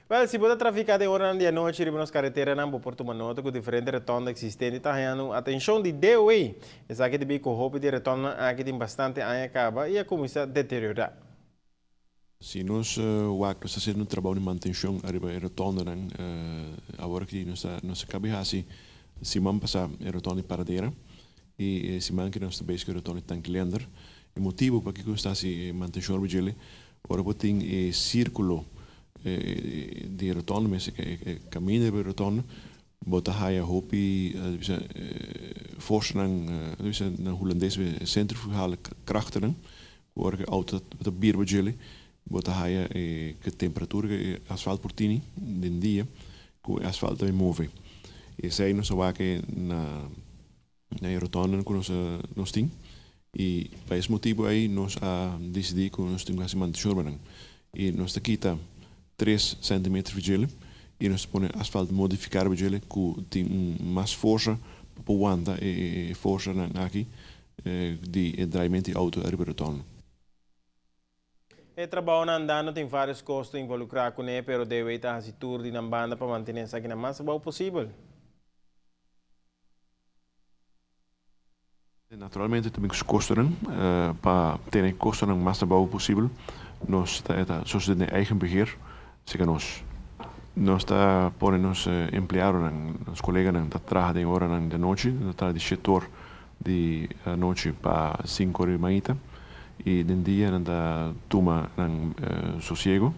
Wèl, si bo ta trafiká den oranan di anochi riba nos kareteranan, bo por tuma nota ku diferente retònda eksistente ta hañando un atenshon di DOE. Esaki debí ku hopi di e retòndanan aki tin bastante aña kaba i a kuminsá deteriorá. Si nos wak nos ta hasiendo un trabou di mantenshon ariba e retòndanan awor aki nos ta nos a kaba di hasi siman pasá e retònda di Paradera i e siman aki nos ta bezig ku e retònda di Tanki Leander. E motibu pakiko nos ta hasi e mantenshon ariba djele ora bo tin e sírkulo di rotonde mes e kaminda riba e rotonde bo ta haya hopi bisa forsanan bisa na hulandes centrifugale krachtennan ku ora ku e outo ta bira bo djele bo ta haya e temperatura ku e asfalt por tini den dia ku e asfalt ta bin move esei nos a wak na Na e rotondenan ku nos a nos tin i pa es motibu ei nos a disidí ku nos tin ku hasi mantenshon riba nan i nos ta kita tres sèntimeter fi djele i nos ta pone asfalt modifiká riba djele ku tin un mas forsa pa por wanta e forsanan aki di e draimentu di outo riba e rotonde. E trabounan andando tin vários kosto involukrá kuné, pero DW ta hasi tur di nan banda pa mantené esakinan mas abou posibel. Naturalmente ta bin ku su kostonan. Pa tene e kostonan mas abou posibel nos ta eta sosede den eigen beheer seka nos. Nos ta pone nos empleadonan, nos koleganan ta traha den oranan di anochi, nan ta traha di shete or di anochi pa sinku ora di mainta i den dia nan ta tuma nan sosiego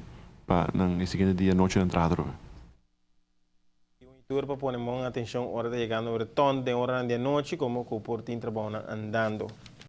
pa nan e siguiente dia anochi nan traha atrobe. I un tur pa pone bon atencion ora ta yegando un reton den oranan di anochi como cu por tin trabounan andando.